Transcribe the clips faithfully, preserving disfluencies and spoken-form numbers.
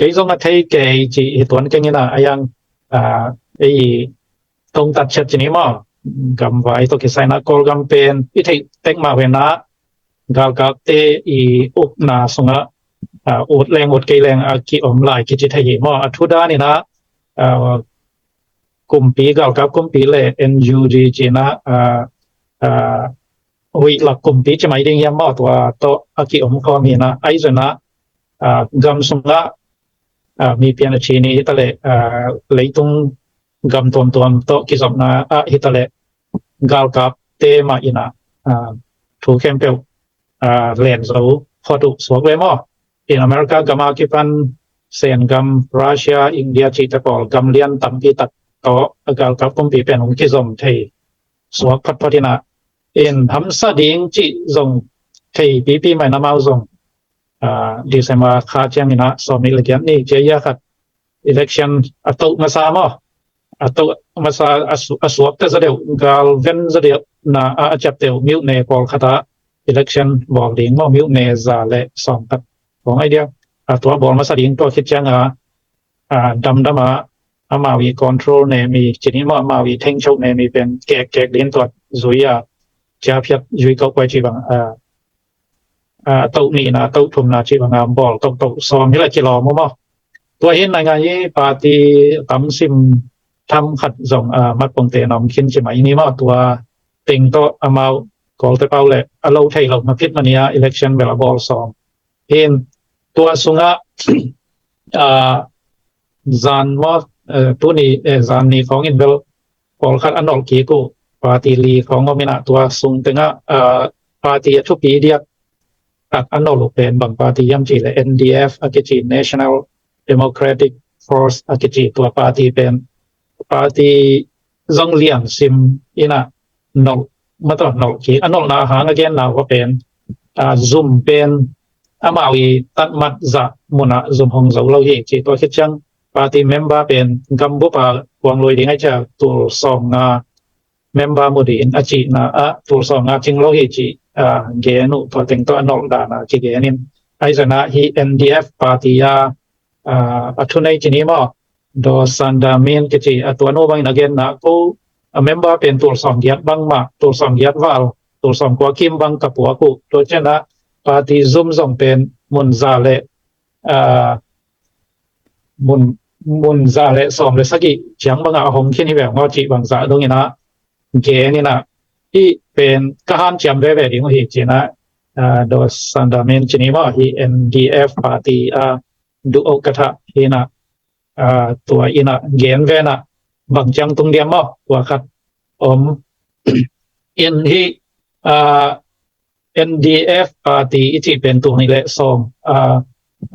kei zong a thei kei ci hi tuan keng ina, a yang, a, ei tongtat ciat ci ni maw. Gamvai tawh kisai ina Kawlgam pen i theih tek mah ve ina, galkapte i ukna sungah, a, ut leng ut kei leng a kiom lai kici thei hi maw. A thu dan ina, a, kumpi, galkap kumpi le N U G ci ina, a, a, huih lak kumpi ci mai ding hiam maw, tua tawh a kiom khawm hi ina, ahi zong ina, a, gam sungah, a, mi pian a ci ni hi ta leh, a, leitung gam tuamtuam tawh kizopna ah hi ta leh, galkapte mah ina, a, thu khempeuh, a, len zo phot uh suak ve maw. In America gam a kipan Sen gam, Russia, India cihte pawl gam lian tampi tak tawh a galkap kumpi pen hong kizom thei suak photphot ina, in hamsa ding cih zong thei pipi mah ina amau zong, a, December kha ciang ina sawm nih le giat ni, cia ia khat election a toh masa maw, a toh masa a su-, a suakte zaw deuh, galven zaw deuh na a, a ciapteuh miuhne pawlkhat ah election bawl ding maw, miuhne za le sawm khat khawng ahi dia. A tua bawl masa ding tua khit ciang a, a, damdam a, amau i control ne mi ci ni maw, amau i thengchoh ne mi pen kekkek ding tua zui a, ciaphiat zui kawk pai ci bang, a, a, toh nihna, toh thumna ci bang a bawl tohtoh sawm hi la kilawm uh maw. Tua hi in naingan i party tam sim tham khat zong, a, matpongte na om khin ci mai ni maw, tua teng tawh amau Kawlte pau le a lo thei lo mapit mania election bel a bawl sawm hi in, tua sungah, a, zan maw, eh, tuni, eh, zan ni khawng in bel pawlkhat a nolh kik uh party li khawng om ina, tua sung tengah, a, party a thupi diak tak a nolh uh pen bang party hiam cih le N D F a kici, National Democratic Force a kici, tua party pen party zong lian sim ina nolh, mataw nolh kik, a nolhna hang a genna uh a pen, a, zum pen amau i tatmat zah munah zum hong zo lo hi ci. Tua khit ciang party member pen gambup a kuang lui ding ahi cia tul sawm nga member mu ding a cihna ah tul sawm nga cing lo hi ci, a, gen uh, tua teng tawh a nolh dan a kigen in. Ahi zong ina hi N D F party a, a, a thunei ci ni maw, Daw Sanda Min kici, a, tua nu bangin a genna ko a member pen tul sawm giat bang mah, tul sawm giat val, tul sawm kua kim bang ka puak uh. Tua ciang ina party zum zong pen mun za le, a, mun, mun za le sawm le sagih ciang bang a hong khin hi ve maw cih bang zah dong ina gen ina, hih pen ka hanciam veve ding uh hi ci ina, a, Daw Sanda Min ci ni maw, hi N D F party a, duh oh ka thah hi ina, a, tua ina gen ve ina bang ciang tung diam maw, tua khat om in hi, a, N D F party i cih pen tul nih le sawm, a,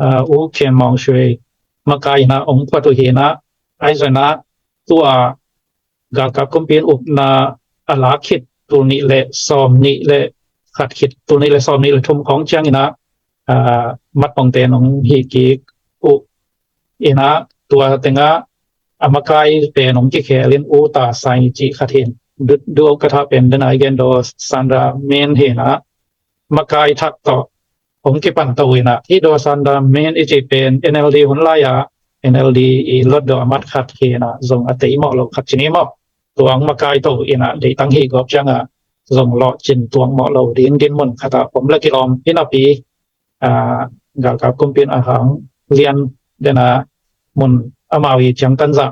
a, U Khin Maung Swe makai ina ong phuat uh hi ina, ahi zong ina tua galkap kumpi in ukna a lak khit tul nih le sawm nih le khat khit, tul nih le sawm nih le thum khawng ciang ina, a, matpongte in ong hih kik uh ina, tua tengah a makai pen ong kikhel in U Ta Sai cih khat hi in, duh, duh oh ka thah pen dena i gen Daw Sanda Min hi ina, makai thak tawh ong kipan to ina, hi Daw Sanda Min i cih pen N L D hun lai a, N L D i lot dawh a mat khat hi ina, zong a tei mawh lo khat ci ni maw. Tua ong makai to ina, deih tang hi gawp ciang a zong lawh cin tuak mawh lo ding dinmun khat a om la kilawm hi napi, a, galkap kumpi in a hang lian dena mun amau i ciangtan zah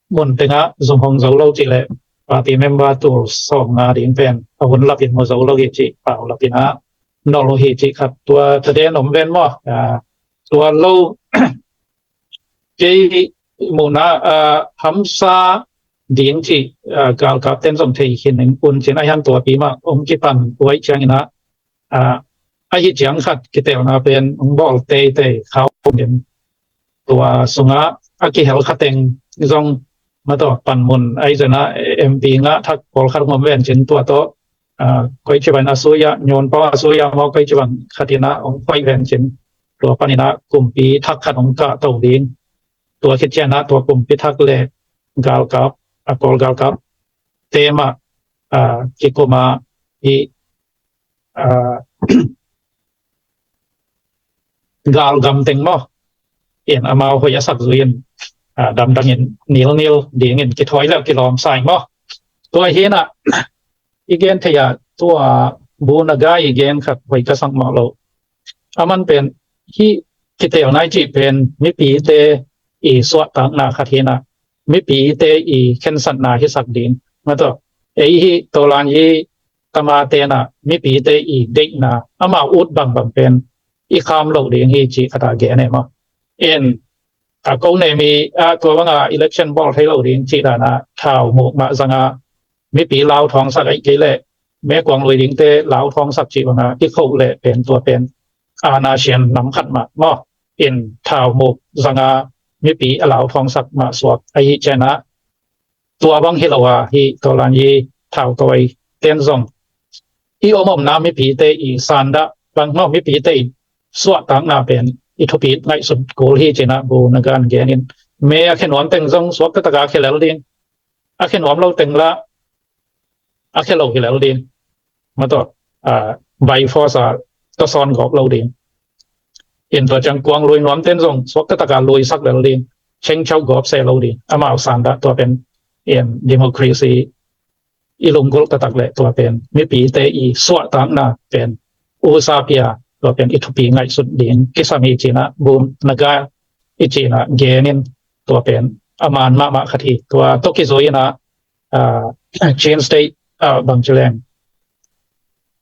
mun tengah zum hong zo lo cih le party member tul sawm nga ding pen a hun lap in mu zo lo hi cih pau lap ina nolh uh hi cih khat tua taden om ven maw. A, tua lo kei muhna, a, hamsa ding cih, a, galkap ten zong thei khin un cin a hian tua pi mah ong kipan uai ciang ina, a, ahi ciang khat kitelna pen ong bawl teitei khau den. Tua sungah a kihel khateng zong mataw panmun ahi zong ina M P ngah thak pawlkhat ong om ven cin tua tawh, a, koi ci bang a suya, nyun pau a suya maw, koi ci bang khat ina ong koi ven cin tua pan ina kumpi thak khat ong kah to ding. Tua khit ciang ina tua kumpi thak le galkap, a, Kawl galkap te mah, a, kikum a, i, a, galgam teng maw, in amau hoih a sak zui in, ah, damdam in nilnil dingin kithawi le kilawm sa ing maw. Tua hi inah i gen thei a, tua Bu Naga i gen khat hoih ka sak mawh lo. A man pen hih kiteelna i cih pen mipite i suahtakna khat hi inah, mipite i khensatna hisak ding. Maw taw, ei hih Tawlanyi tama tenah mipite i deihna amau ut bangbang pen i kham loh ding hi cih khat a gen e maw. In a ko ne mi a tua banga election bawl thei lo ding cih dana thau muk mah zanga mipi lau thawngsak aih kei leh mekuang lui dingte lau thawngsak cih banga i khoh leh pen tua pen ana sian nam khat mah maw. In thau muk zanga mipi a lau thawngsak mah suak ahi cianah tua bang hi lo a hih Tawlanyi thautawi ten zong i om omna mipite i sandah bang maw, mipite i suahtakna pen i thupi ngaihsut kul hi cinah Bu Naga in gen in, me a khe nuam teng zong suak taktak a khe lel ding, a khe nuam lo teng la a khe lo hi lel ding. Maw taw, ah, by force a tawsawn gawp lo ding. In tua ciang kuang lui nuam ten zong suak taktak a lui sak lel ding, chengchau gawp se lo ding. Amau sandah tua pen in democracy i lunggulh taktak leh tua pen mipite i suahtakna pen usa pia tua pen i thupi ngaihsut ding kisam hi cinah Bu Naga i cinah gen in tua pen a man mahmah khat hi. Tua tawh kizui inah, ah, Chin State, ah, bang ci leng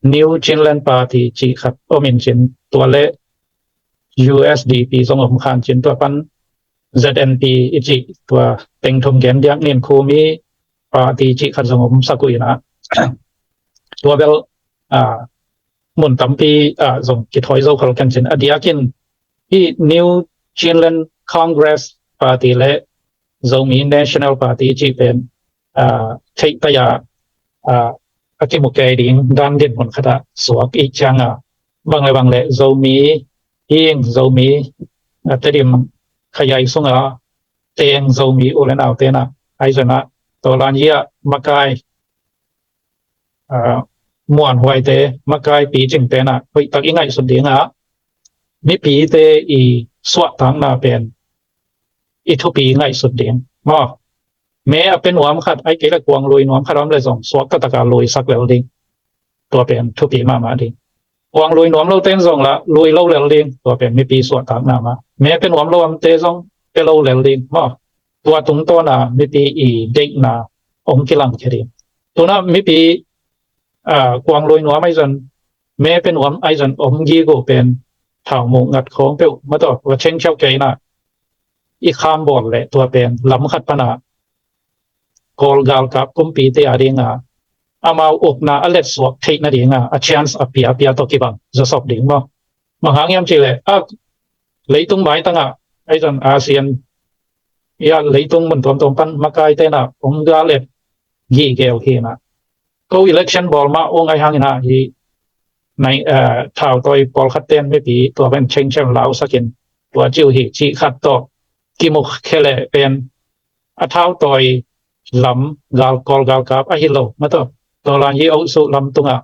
New Chinland Party cih khat om in cin, tua le U S D P zong om khan cin, tua pan Z N P i cih tua teng thum gen diak nin khumi party cih khat zong om sak uh inah tua bel, ah, mun tampi, ah, zong kithawi zo khol ken cin. A diakin hih New Chinland Congress Party le Zomi National Party cih pen, ah, theih taya, ah, a kimu kei ding dan dinmun khatah suak i cianga bang le bang le Zomi hing Zomi, ah, Tedim khayaih sunga teng Zomi u le nau tenah ahi zonah Tawlanyi ah makai, ah, muanhuaite makai picing tenah hoihtak i ngaihsut dingah mipite i suahtakna pen i thupi ngaihsut ding maw. Me a pe nuam khat aih kei le kuang lui nuam khat om le zong suak taktak a lui sak lel ding. Tua pen thupi mahmah ding. Kuang lui nuam lo ten zong la lui lo lel ding. Tua pen mipi suahtakna mah. Me pe nuam lo omte zong pe lo lel ding maw. Tua tungtawna mipi i deihna ong kilang khe ding. Tuna mipi, ah, kuang lui nuam ahi zon, me pe nuam ahi zon om gige pen thau muk ngat khawng peuh maw taw, va chengchau kei inah i kham bawl leh tua pen lam khat pana Kawl galkap kumpite a dinga amau ukna a letsuak theih nadinga a chance a pia pia tawh kibang zawsop ding maw. Bang hang hiam cih leh a leitung maitangah ahi zon ASEAN i a leitung mun tuamtuam pan makai tenah ong gal et gige uh hi inah ko election bawl mah ong ahi hang inah hi nai, eh, thautawi pawlkhat ten mipi tua pen chengcheng lausakin tua ci uh hi cih khat tawh kimu khe leh pen a thautawi lam gal Kawl galkap ahi lo maw taw, Tawlanyi auk suh lam tungah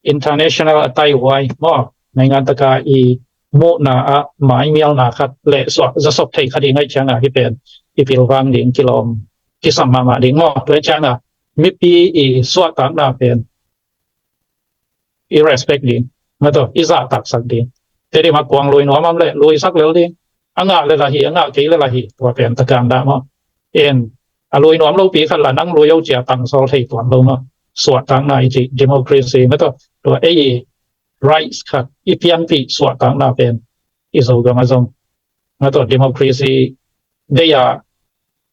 international a taihuai maw, naingan taka i muhna ah maimialna khat le suak zawsop thei khat i ngaih cianga hi pen i pilvang ding kilawm kisam mahmah ding maw. Tua cianga mipi i suahtakna pen i respect ding maw taw, i zahtaksak ding. Tedim a kuang lui nuam om le lui sak lel ding. A ngah le la hi, a ngah kei le la hi, tua pen takan dah maw. En a lui nuam lopi khat la nang lui o cia tangsawl thei tuan lo maw. Suahtakna i cih democracy maw taw, tua ei rights khat i pianpih suahtakna pen i Zogam a zong maw taw democracy deih a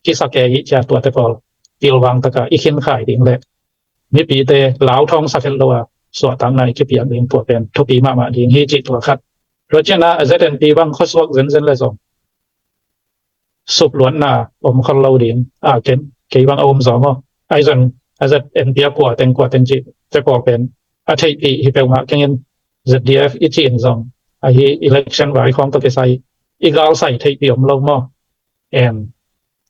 kisak e i cia tuate pawl pilvang taka i khinkhai ding le mipite lauthawng sak het lo a suahtakna i kipiak ding tua pen thupi mahmah ding hi cih tua khat. Tua ciangin a Z N P bang khuasuak zenzen le zong supluatna om khol lo ding a ken kei bang a um zaw maw. Ahi zong a Z N P a kua teng kua teng cih te pawl pen a theihpih hi peuhmah kengin Z D F i cih in zong ahi election vai khawng tawh kisai i galsai theihpih om lo maw. Em,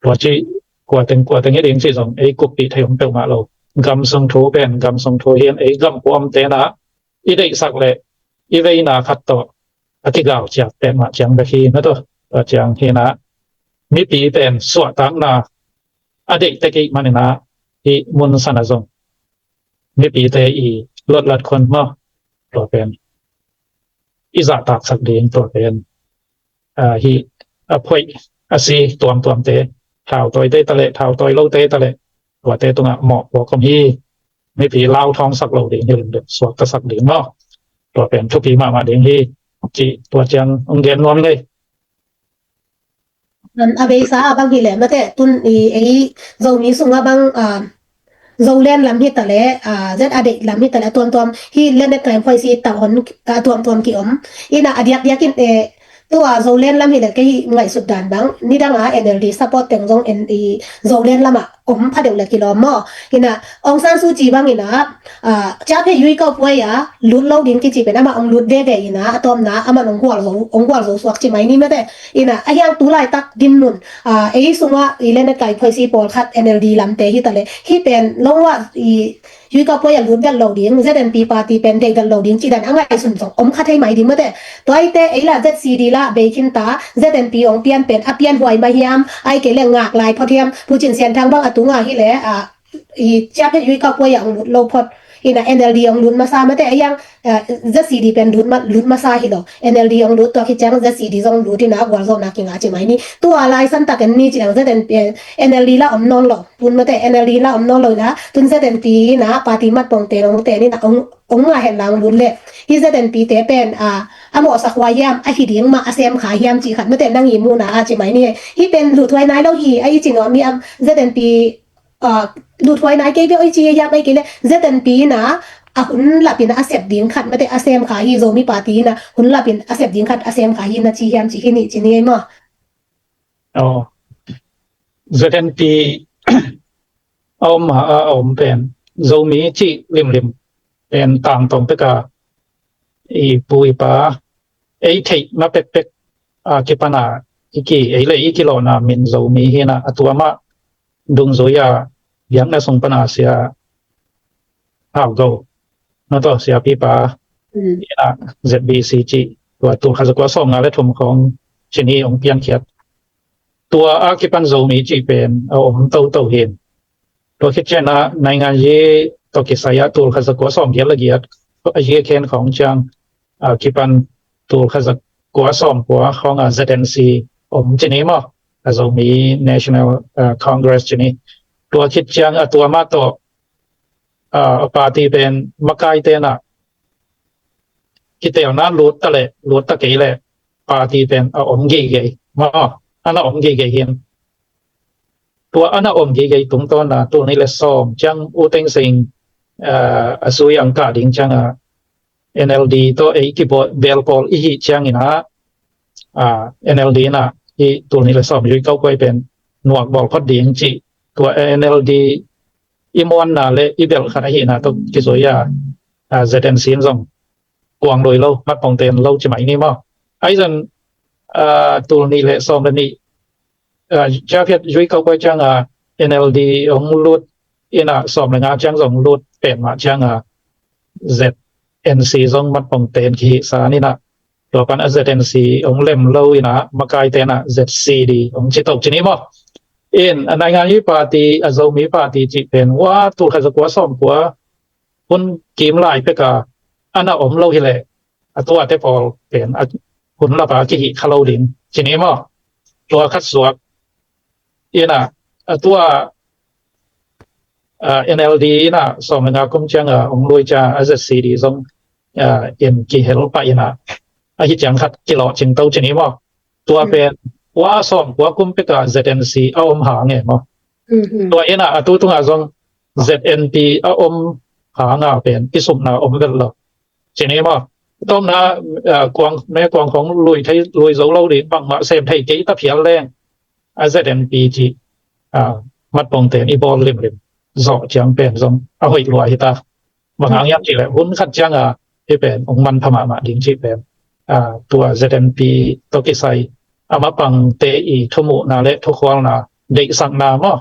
tua ci kua teng kua teng hi ding ci zong ei kuppih thei om peuhmah lo. Gam sung thu pen gam sung thu hi in ei gam puam tena i deihsak le i veina khat tawh a kigal ciat pen mah ciang bek hi na tawh. Tua ciang hi na mipi pen suahtakna a deih tek ih maninah hih mun sana zong mipite i lotlat khon maw, tua pen i zahtaksak ding, tua pen ah, hih a phoih a si tuamtuamte, thautawite taleh thautawi lote taleh tuate tungah mawh puak om hi. Mipi lau thawngsak lo ding hi, limdep suaktasak ding maw, tua pen thupi mahmah ding hi. Cih tua ciang hong gen nuam ing ei. A beisa a bang hileh mate tun i ei Zomi sungah bang Zoland lam hitaleh Z a deih lam hitaleh a tuamtuam hi, Land and Climate Policy tawh hon a tuamtuam ki om. Ina a diakdiak in tua Zoland lam hileh kei ngaihsut dan bang nidang a N L D support teng zong Zoland lamah om phadeuh le kilawm maw. Ina Aung San Suu Kyi bang ina ciaphe yui kau puai a lut lo ding kici pen amah ong lut veve ina a tawmna amah ong gual zo, ong gual zo suak ci mai ni mate. Ina a hiang tu laitak dinmun ei sungah i Land and Climate Policy pawlkhat N L D lamte hitaleh hih pen longwah i yui kau puai a lut vet lo ding, Z N P party pen deih vet lo ding ci dan a ngaihsun zong om kha thei mai ding mate. Tuaite ei lah Z C D lah bei khin ta, Z N P ong pian pen a pian huai mah hiam, ai kei le ngak lai phot hiam, Pu Cin Sian Thang bang a tunga hileh i ciaphe yui kau puai a ong lut lo phot. Ina N L D ong lut masa mate a hiang Z C D pen lut masa hi lo, N L D ong lut tua khit ciang Z C D zong lut ina gualzawhna kinga ci mai ni. Tua lai santak en ni ci dang Z N P, N L D la om nawn lo tun mate, N L D la om nawn lo ina tun Z N P ina party mat pongte ong ten ina ong nga hen la ong lut leh hi Z N P te pen a mawhsak huai hiam, a hi ding mah a sem kha hiam ci khat mate nang i muhna a ci mai ni. Hi pen lut huai nai lo hi a i ci nuam hiam, Z N P lut huai nai kei ve oi ci hiam, ai kei le Z N P ina a hun lapin a sep ding khat mate a sem kha hi, Zomi party ina hun lapin a sep ding khat a sem kha hi na ci hiam ci hi ni ci ni ei maw. Z N P a om ha a om pen Zomi cih limlim pen tangtong peka i pu i pa ei theih na pekpek a kipana i ki ei le i kilawhna min Zomi hina a tua mah dungzui a biakna sung pana sia hau go na tawh sia pipa ina Z B C cih tua tul khat zakua sawm nga le thum khawng cini ong piankhiat. Tua a kipan Zomi cih pen a om toto hin tua khit ciana naingan yi tawh kisai a tul khat zakua sawm giat le giat a yi khen khawng ciang a kipan tul khat zakua sawm kua khawng a Z N C om cini maw, a Zomi National Congress cini. Tua khit ciang a tua mah tawh a party pen makai tena kitelna lut ta le lut ta kei le party pen a om geigei maw, ana om geigei hin. Tua ana om geigei tungtawna tul nih le sawm ciang U Thein Sein a sui ang kah ding cianga N L D tawh ei kibel pawl i hih ciangina N L D na i tul nih le sawm yui kau kuai pen nuak bawl phot ding cih tua N L D i muanna le i belh khat ahihna tawh kizui a Z N C in zong kuang lui lo, mat pongten lo ci mai ni maw. Aizan tul nih le sawm le nih ciaphiat yui kau kuai cianga N L D ong lut ina sawm le nga ciang zong lut pen mah cianga Z N C zong mat pongten kihihsa nina tua pan a Z N C ong lem lo ina makai tena Z C D ong ci to ci ni maw. In a naingan yi party a Zomi party cih pen wa tul khat zakua sawm kua hun kim lai peka ana om lo hileh a tuate pawl pen a hun lapa kihih kha lo ding ci ni maw. Tua khat suak ina a tua N L D ina sawm le nga kum cianga ong lui cia a Z C D zong in kihel pah ina ahi ciang khat kilawh cing to ci ni maw. Tua pen wa sawm kua kum peka Z N C a om hang e maw. Tua ina a tu tunga zong Z N P a om hanga pen i sumna om vel lo ci ni maw. Tawmna kuang me kuang khong lui thei lui zo lo ding bangmah sem thei kei ta phial leng a Z N P cih mat pongten i bawl limlim zawh ciang pen zong a hoih lua hi ta. Bang hang hiam cih leh hun khat cianga hi pen ong manpha mahmah ding cih pen tua Z N P tawh kisai a mapangte i thumuhna le thukhualna deihsakna maw.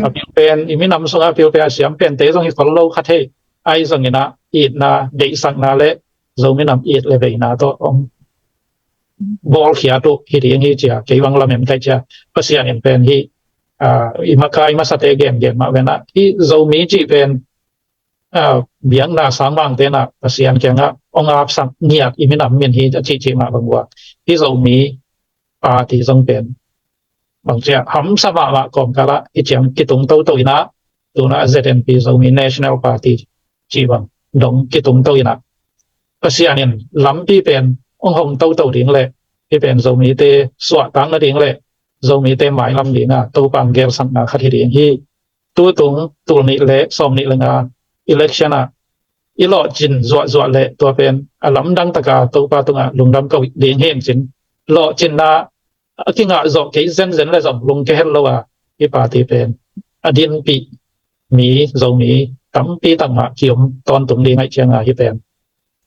A pil pen i minam sungah a pil pen a siam pente zong hi khol lo kha thei. Ai zongina itna deihsakna le Zo minam it le veina tawh ong bawlkhiat uh hi ding hi cia kei bang lamen kai cia. Pasian in pen hi, ah, i makai masate gengen mah ven ah, hi Zomi cih pen, ah, biakna sangmangte in ah Pasian kiangah hong apsak ngiat i minam min hi a cihcih mah bang uh ah, hi Zomi party zong pen bang cia hamsa mahmah kawmkal ah hi ciang kitung toto in ah, tu-in ah ZNP, Zomi National Party cih bang dong kitung to in ah, Pasian in lampi pen hong hong toto ding le hi pen Zomite suahtak nading le Zomite mailam ding ah Topa hong gelsakna khat hi ding hi. Tutung tul nih le sawm nih le nga election ah i lawhcin zuahzuah le tua pen a lamdang taka Topa tungah lungdam ko ding hi ing cin, lawhcinna a kingah zawh kei zenzen le zong lungkia het lo a, hi party pen a dinpih mi, Zomi tampi tak mah kiom tawntung ding ahih ciangin hi pen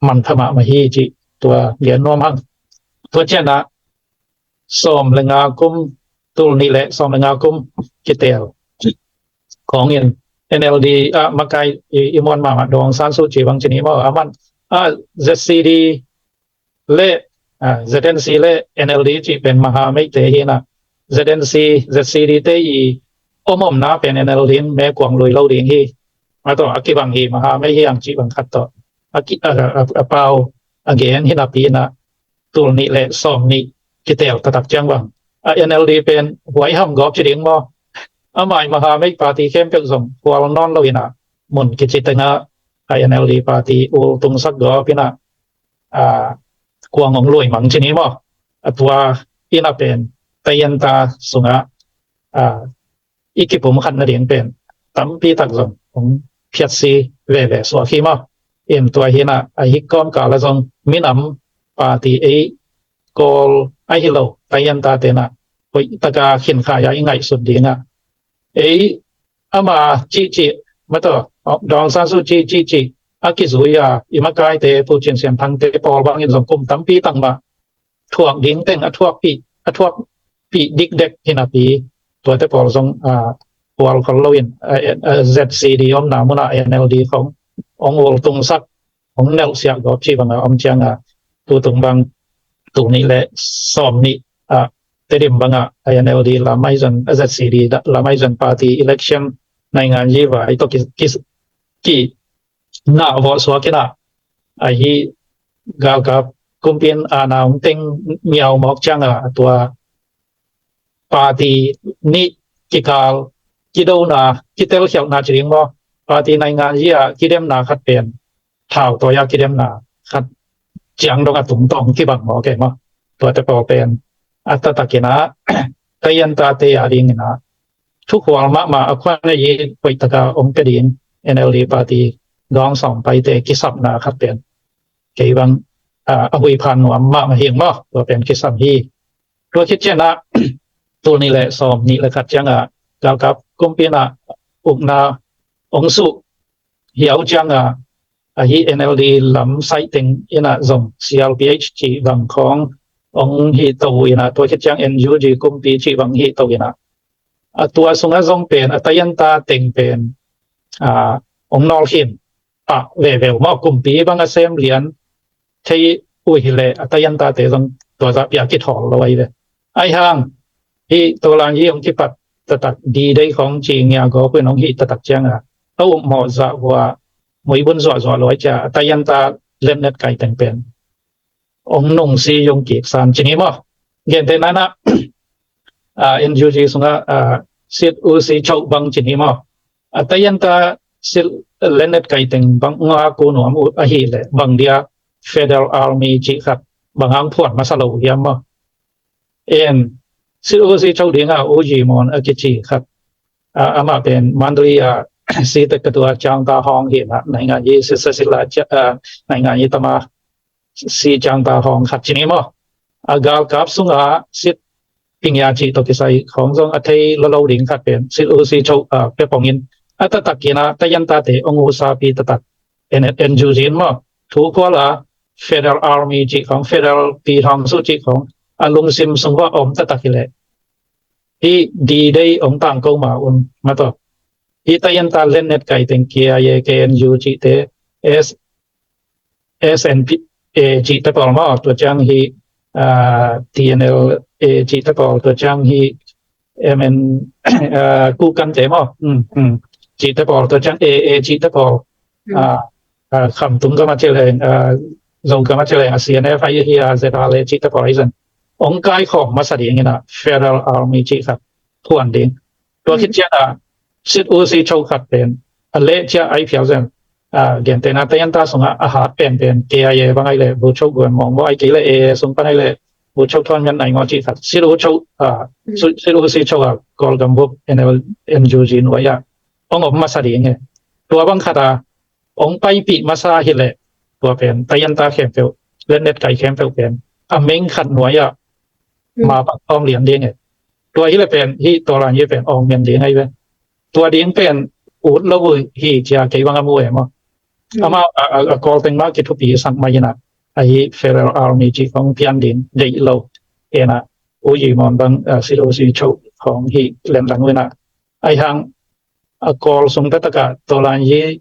manpha mahmah hi cih tua gen nuam hang. Tua ciangin ah sawm le nga kum, tul nih le sawm le nga kum kitel khawng in NLD ah makai i, i muan mahmah Daw Aung San Suu Kyi bang ci ni maw, aman ah ZCD le, ah, ZNC le NLD cih pen maha meite hi in ah, ZNC, ZCD te i om omna pen NLD in mekuang lui lo ding hi. Mah tawh a kibang hi, maha mei hi ang cih bang khat tawh a ki, a, a, a pau a gen hi napi in ah, tul nih le sawm nih kitel taktak ciang bang a NLD pen huaiham gawp ci ding maw? A mai maha mei party khempeuh zong khual nawn lo in ah, mun kici tengah a NLD party ul tungsak gawp in ah, ah, kuang hong lui mang ci ni maw? A tua in ah pen Tayanta sungah, ah, i kipumkhat nading pen tampi tak zong hong phiatsi veve suak hi maw? In tua hi in ah, a hi kawmkal ah zong minam party ei Kawl ahi lo Tayanta te in ah hoih taka khinkhai a i ngaihsut ding ah, ei ama cihcih, mah tawh Daw Aung San Suu Kyi cihcih a kizui a i makaite Pu Cin Sian Thang te pawl bangin zong kum tampi tak mah thuak ding teng a thuakpih, a thuakpih dikdek hi napi, tuate pawl zong, ah, khual khol lo in, ah, ah, ZCD omna mun ah NLD khong hong ul tungsak, hong nelhsiah gawp cih bang a om ciang a, tutung bang tul nih le sawm nih ah Tedim bang ah NLD lam ahi zong, ZCD lam ahi zong party election naingan yi vai tawh ki, ki, ki nah vawh suak in ah, a hi galkap kumpi in a na hong teng miau mawk ciang a, tua party nih kikal kidona, kitelkhialhna ci ding maw? Party naingan yi a kidemna khat pen thau tawi a kidemna khat ciang dong a tungtawng kibang mawk e maw? Tuate pawl pen a taktak in ah Tayanta te a ding in ah thukhual mahmah a khuan a yi hoih taka hong pia ding NLD party gawng sawm paite kisapna khat pen kei bang, ah, a huiphan nuam mahmah hi ing maw? Tua pen kisam hi. Tua khit ciang ah tul nih le sawm nih le khat ciang ah galkap kumpi in ah ukna hong suh hiau ciang ah, a hi NLD lam saih teng in ah zong CRPH cih bang khawng hong hih to in ah, tua khit ciang NUG kumpi cih bang hih to in ah, a tua sungah zong pen a Tayanta teng pen, ah, hong nawlkhin pah veve uh maw? Kumpi bang a sem lian thei uh hi leh a Tayanta te zong tua zah pia kithawl lo ahi ve. Ahi hang hi Tolan yi hong kipat taktak, D-Day khawng ci ngia gawp in hong hih taktak ciang a, a upmawh zah uh a muibun zuahzuah lo ahi cia a Tayanta letnet kai teng pen hong nungsi yung kik san ci ni maw? Gentehna in ah, ah, NUG sungah, ah, Sit U Si Cho bang ci ni maw? A Tayanta sit letnet kai teng bang nga ku nuam uh ahi leh bang dia Federal Army cih khat bang hang phuan masa lo hiam maw? En, Sit U Si Cho ding a U Yi Mon a kici khat, ah, amah pen Mandalay a si tek ka tua ciang ta hawng hi in ah, naingan yi sit sa sit la cia, ah, naingan yi tama si ciang ta hawng khat ci ni maw? A galkap sungah sit pingia cih tawh kisai khawng zong a thei lolo ding khat pen Sit U Si Cho, ah, pia pongin a taktak in ah Tayanta te hong usapi taktak en, NUG in maw? Thu khual a Federal Army cih khawng, Federal pi thawng su cih khawng a lungsim sung uah om taktak hi leh hi D-Day hong tangko ma un, mah tawh hi Tayanta letnet kai teng KIA, KNU cihte, S, SNPA cihte pawl maw? Tua ciang hi ah, T N L A cihte pawl, tua ciang hih M N, ah, Kuh Kante maw, um, um, cihte pawl, tua ciang A A cihte pawl, ah, ah, Khamtung gam ah ci leng, ah, Zogam ah ci leng a C N F ahi hi a, Z R A cihte pawl ahi zong hong kaikhawm masa ding in a Federal Army cih khat phuan ding. Tua khit ciang a sit U si cho khat pen a leh ciah ahi phial zong, ah, gentehna Tayanta sungah a hat penpen K I A bang ahi leh, Bogyoke Gyalwang maw, ahi kei leh A A sung pan ahi leh Bogyoke Thawngin Naing maw cih khat, sit U cho, ah, sit U si cho a Kawlgam bup N L, N U G nuai ah hong om masa ding hi. Tua bang khat a hong paipih masa hi leh, tua pen Tayanta khempeuh, letnet kai khempeuh pen a meng khat nuai ah ma pang khawm lian ding hi. Tua hi leh pen hih Tawlan Yi pen awng men ding ahi ve. Tua ding pen ut lo uh hi ci a kei bang a mu e maw. Amau a, a, a Kawl teng mah kithupi sak mah in a, ahi Federal Army cih khawng pian ding deih lo. En a, U Yi Mon bang, ah, sit U si cho khawng hi lemdang uh in a, ahi hang a Kawl sung taktak ah Tawlan Yi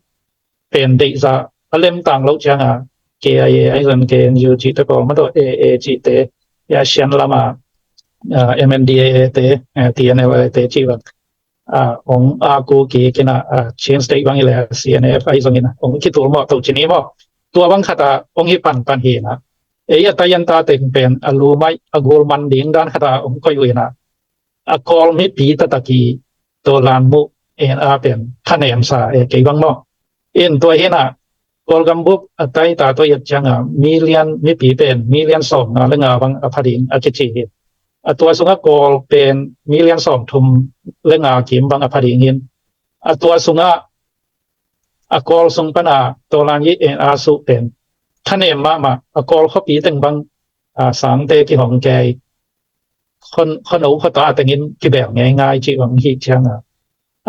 pen deihzah a lemtang loh ciang a K I A ahi zong K N U cihte pawl, mah tawh A A cihte, ya Shan lam a, ah, M N D A A te, ah, T N L A te cih bang, ah, hong a ku kik in a, ah, Chin State bang hi leh C N F ahi zong in a hong kitul mawh to ci ni maw. Tua bang khat a hong hi panpan hi in a, ei a Tayanta teng pen a lu maih a gul man ding dan khat a hong koih uh in a, a Kawl mipi taktak i Tawlan muh en a pen thanemsa e kei bang maw. In tua hi in a, Kawlgam bup a Tayanta tawh i et ciang a million, mipi pen million sawmnga le nga bang a pha ding a kici hi. A tua sungah Kawl pen million sawmthum le nga kim bang a pha ding hi in, a tua sungah a Kawl sung pan a Tawlan Yi en a suh pen thanem mahmah, a Kawl khuapi teng bang, ah, sangte kihong kei, khuano khuata teng in kibel ngeingai cih bang hi ciang a,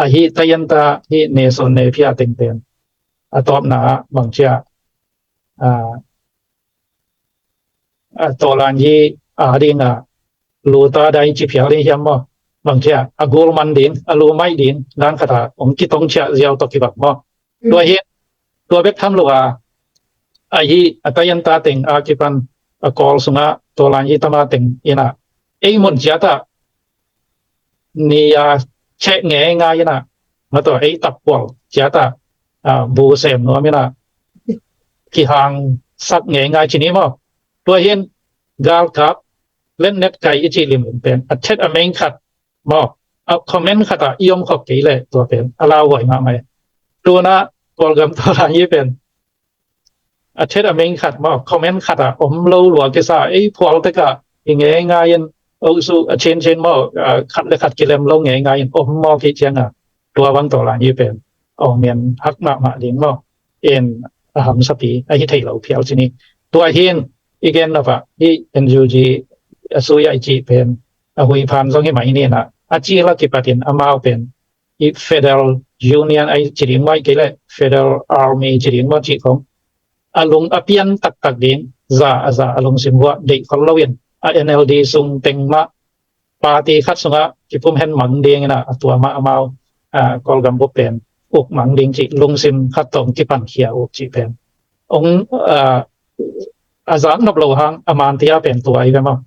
ahi Tayanta, hih Nason Napier teng pen a tawpna ah bang ci a, ah, ah, Tawlan Yi a ding a lu ta dai ci phial ding hiam maw. Bang ci a, a gul man ding, a lu maih ding dan khat a hong kitong ciah ziau tawh kibang maw. Tua hi, tua bek tham lo a, ahi a Tayanta teng a kipan a Kawl sungah Tawlan Yi tama teng in a, ei mun ciat ah ni a cheh ngeingai in a, mah tawh ei takpual ciat ah, ah, bu sem nuam in a, kihangsak ngeingai ci ni maw. Tua hi in galkap letnet kai i cih limlim pen a thet a meng khat maw, a comment khat ah i om khop kei leh tua pen a lauhuai mahmah e. Tu-in a Kawlgam Tawlan Yi pen a thet a meng khat maw, comment khat ah om lo lua kisa, ei phual tek ah i ngeingai in, oh su a chin chin maw, ah, khat le khat kilem lo ngeingai in om maw kei ciang a, tua bang Tawlan Yi pen awng men hak mahmah ding maw. In a hamsapi ahi thei lo phial ci ni. Tua hi in i gen nop ah hih N U G a sui a i cih pen a huiphan zong hi mai ni in a, a ci la kipat in amau pen i Federal Union ahi ci ding maw, ahi kei leh Federal Army ci ding maw cih khong a lung a pian taktak ding, za a za a lungsim vuah deih khol lo in a N L D sung teng mah party khat sungah kipum hen mang ding in a, a tua mah amau, ah, Kawlgam bup pen uk mang ding cih lungsim khat tawh kipankhia uh cih pen hong, ah, a zak nop lo hang a man tia pen tua hi ve maw.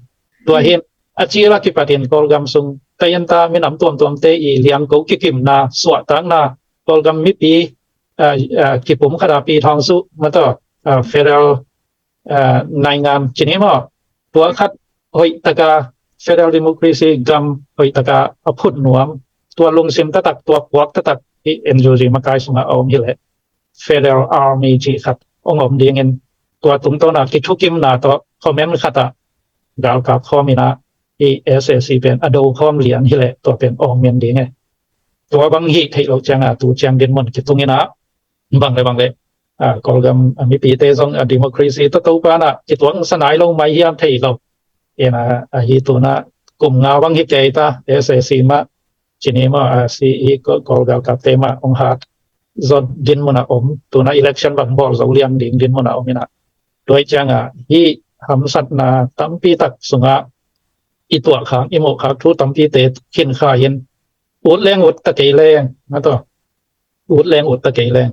Tua hi in a ci la kipat in Kawlgam sung Tayanta minam tuamtuamte i liangko kikimna, suahtakna, Kawlgam mipi, ah, ah, kipum khat a pi thawng suh, mah tawh, ah, Federal, ah, naingan ci ni maw. Tua khat hoih tak a Federal Democracy gam hoih tak a a phut nuam, tua lungsim taktak, tua puak taktak hih N U G makai sungah a om hi leh Federal Army cih khat hong om ding in, tua tungtawn a kithukimna tawh comment khat ah galkap khawm in a, hih S A C pen a do khawm lian hi leh tua pen awng men ding e. Tua bang hi theih loh ciang a tu ciang dinmun kitung in a, bang le bang le, ah, Kawlgam a mipite zong a democracy tawh Topa in a kituaksa nai lo mai hiam thei lo. In a, ahi tu-in a kum nga bang hi kei ta, S A C mah ci ni maw, ah, si i Kawl, Kawl galkapte mah hong hat zaw dinmun a om, tu-in a election bang bawl zo liang ding dinmun a om in a. Tua hi ciang a hih hamsatna tampi tak sungah i tuahkhak, i muhkhak thu tampite khin kha in, ut leng ut ta kei leng, mah tawh, ut leng ut ta kei leng,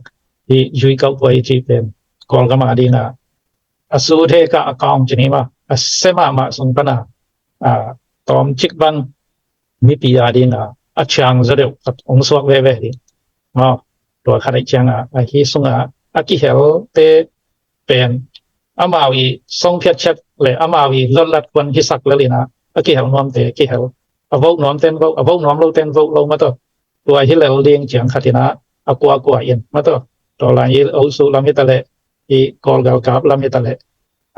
hih ရွေးကောက်ပွဲ i cih pen Kawlgam a ding a, a su the ka account ci ni maw, a sia mahmah sung pana a tawmcik bang mipi a dinga a ciang zaw deuh khat hong suak veve ding. Maw, tua khat aih cianga ahi sunga a kihelte pen amau i song phiat ciat le amau i lotlat kuan hisak lelina a kihel nuamte kihel, a voh nuamten voh, a voh nuam loten voh lo mataw. Tua hi lel ding ciang khatina a kuakua in mataw. Tua lai hi Osu lam hitaleh, hi Kawlgal kap lam hitaleh,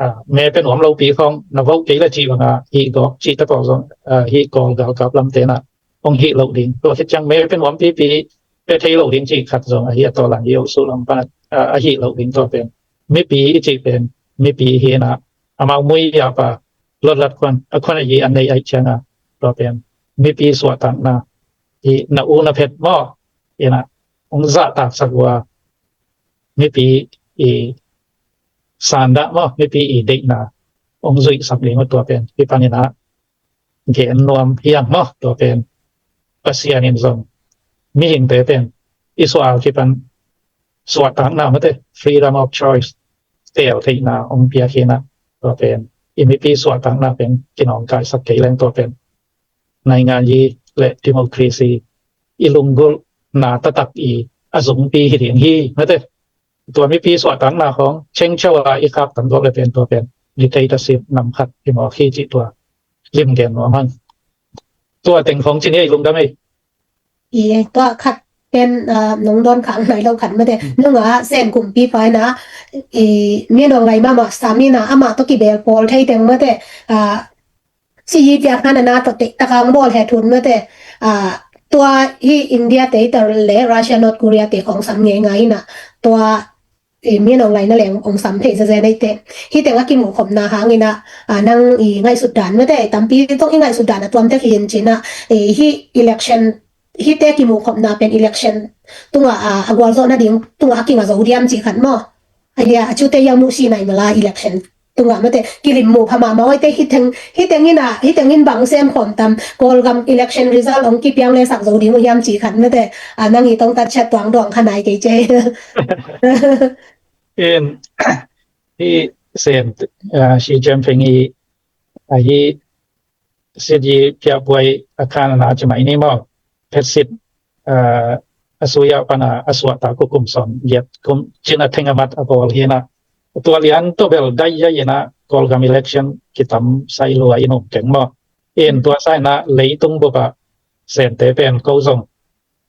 a, me pe nuam lopi khong na voh kei le cih banga hi gawk cih te pawl zong, a, hi Kawlgal kap lam tena hong hih loh ding. Tua khit ciang me pe nuam pipi pe thei loh ding cih khat zong ahi a, tua lai hi Osu lam pana, a, a hih loh ding tua pen. Mipi i cih pen mipi hina amau mui a pa lotlat kuan a kuan ahi a nei aih cianga tua pen mipi suahtakna i na u na phet maw ina hong zahtaksak ua mipi i sandah maw mipi i deihna hong zuihsak ding uh tua pen hi panina gen nuam hiang maw tua pen Pasian in zong mihingte pen i suah a kipan suahtakna mate freedom of choice tel theihna hong piak hina tua pen i mipi suahtakna pen kinawngkaisak kei leng tua pen naingan yi le democracy i lunggulh na taktak i a zungpi hi ding hi mate. Tua mipi suahtakna khong chengchau a i khak tam gawk le pen tua pen dictatorship nam khat i mawk hi cih tua lim gen nuam hang. Tua teng khong cin hi ei lungdam ei. I tua khat pen, ah, nong dawn khak nai lo khat mate. Nunga Sen kumpi paina i Min Aung Hlaing mama samina ama to kibel pawl thei teng mate. Ah, si yi piak hana na to te takang bol he thun mate. Ah, tua hi India te tar le Russia, North Korea te khong sam ngei ngai na. Tua i Min Aung Hlaing na leng hong sam thei zazen ei te. Hi teng a kimuh khopna hangina, ah, nang i ngaihsut dan mate tampi tong i ngaihsut dan a tuamte hi in cina, eh, hi election hi te kimuh khopna pen election tunga, ah, a gualzawh nading tunga a kinga zo diam cih khat maw. Ahi a, a cute yang muh si nai mala election tunga mate kilim muh pha mahmah oi te hi teng, hi teng ina, hi teng in bang sem khawm tam Kawlgam election result hong kipiang le sak zo ding uh hiam cih khat mate, ah, nang i tong tat chat tuang dong kha nai kei ce. In hi Sen, ah, Xi Jinping i ahi sit yi piak buai a khan a na ci mai ni maw. Phet sit, ah, a suya pana a suahtak uh kum sawm giat kum cina theng a mat a bawl hina. Tua lian to bel dai ya ina Kawlgam election kitam sai lua i nung keng maw. In tua saina leitung bupa Sente pen ko zong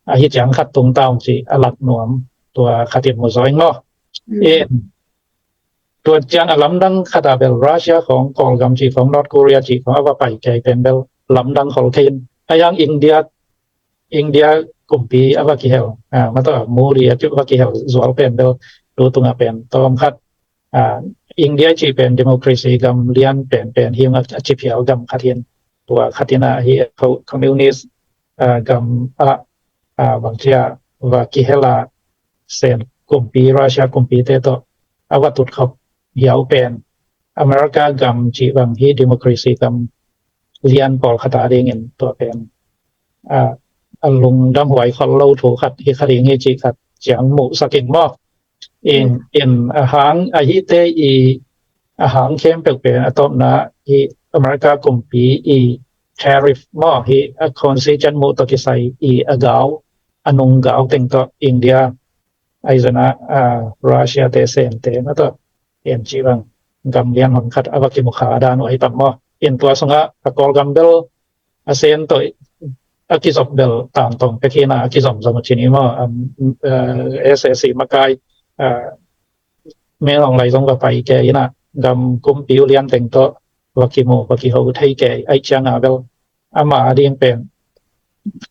ahi ciang khat tung taung ci a lak nuam tua khatin mu zawing maw. In tua ciang a lamdang khata bel Russia khong Kawlgam ci khong North Korea ci khong a va pai kei pen bel lamdang khol kei in a yang India, India kumpi a va kihel, ah, mata Modi a va kihel zual pen bel tu tunga pen tawm khat, ah, India ci pen democracy gam lian pen pen hi a ci phial gam khat hin tua khatina hi communist, ah, gam a, ah, bang cia va kihela Sen kumpi Russia kumpi te to a va tut khop hiau pen America gam ci bang hi democracy gam lian pawl khata dingin tua pen, ah, a lungdam huai khol lo thu khat hi kha ding hi ci khat ciang muh sakin maw. In, in a hang a hi te i a hang khempeuh pen a tawpna i America kumpi i tariff maw hi a constitution muh to kisai i a gau a nung gau teng to India aizana, ah, Russia te Sen te na to en ci bang gam lian hon khat a va kimukha a dan uh ai tam maw. In tua sunga a Kawlgam bel a Sen to a kizop bel tangtong pekina a kizom zom a cini maw, um, uh, S A C makai, uh, Min Aung Hlaing zong va pai ke ina gam kumpi uh lian teng to va kimu va kiho thei ke ai cianga bel ama a ding pen,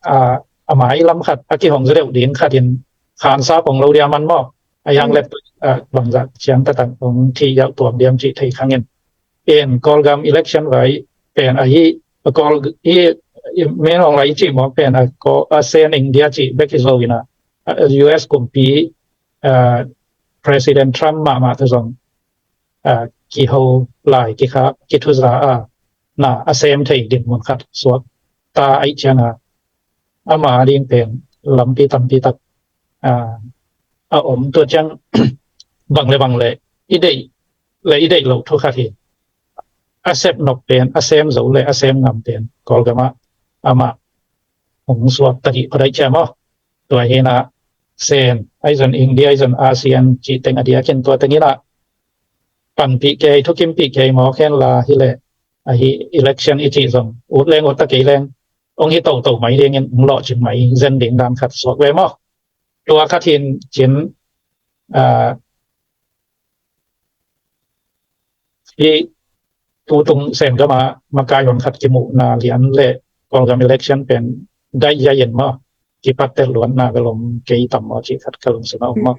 ah, ama i lam khat a kihong za deuh ding khat in khansa pong lo dia man maw. A yang lep, ah, bangzah ciang tatak hong thi yauh tuam diam cih thei khangin. In Kawlgam election vai pen ahi a Kawl i, i Min Aung Hlaing i cih mawk pen a Kawl a Sen India cih bek hi zo ina, ah, U S kumpi, ah, President Trump mahmah te zong, ah, kiho lai kikhak kithuza a na a sem thei dinmun khat suak ta aih cianga ama ding pen lampi tampi tak, ah, a om tua ciang bang le bang le i deih le i deih lo thu khat hi. a sep nop pen, a sem zo le a sem ngam pen Kawlgam ah amah hong suak ta dih pha daih ciam aw. Tua hi na Sen, ahi zong India, ahi zong ASEAN cih teng a diakin tua teng in ah panpih kei, thukimpih kei mawk hen la hi leh, ahi election i cih zong ut leng ut ta kei leng hong hi toto mai dingin hong lawhcing mai zen ding dan khat suak ve maw. Tua khat hin cin, ah, hi tutung Sen gam ah makai hong khat kimuhna lian le Kawlgam election pen daih ya in maw, kipat tel luatna bel om kei tam maw cih khat ka lungsim ah om maw.